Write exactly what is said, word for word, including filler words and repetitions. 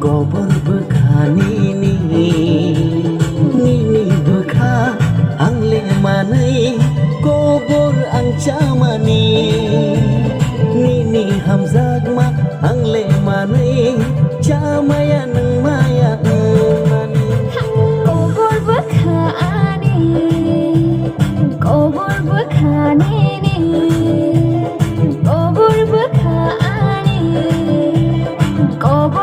Kobor bwkha nini, nini bwkha ang le manwi, kobor ang chamani, nini hamjakma ang le manwi, chamaya nwng maya wngmani. Kobor bwkha ani, kobor bwkha nini, kobor bwkha ani, kobor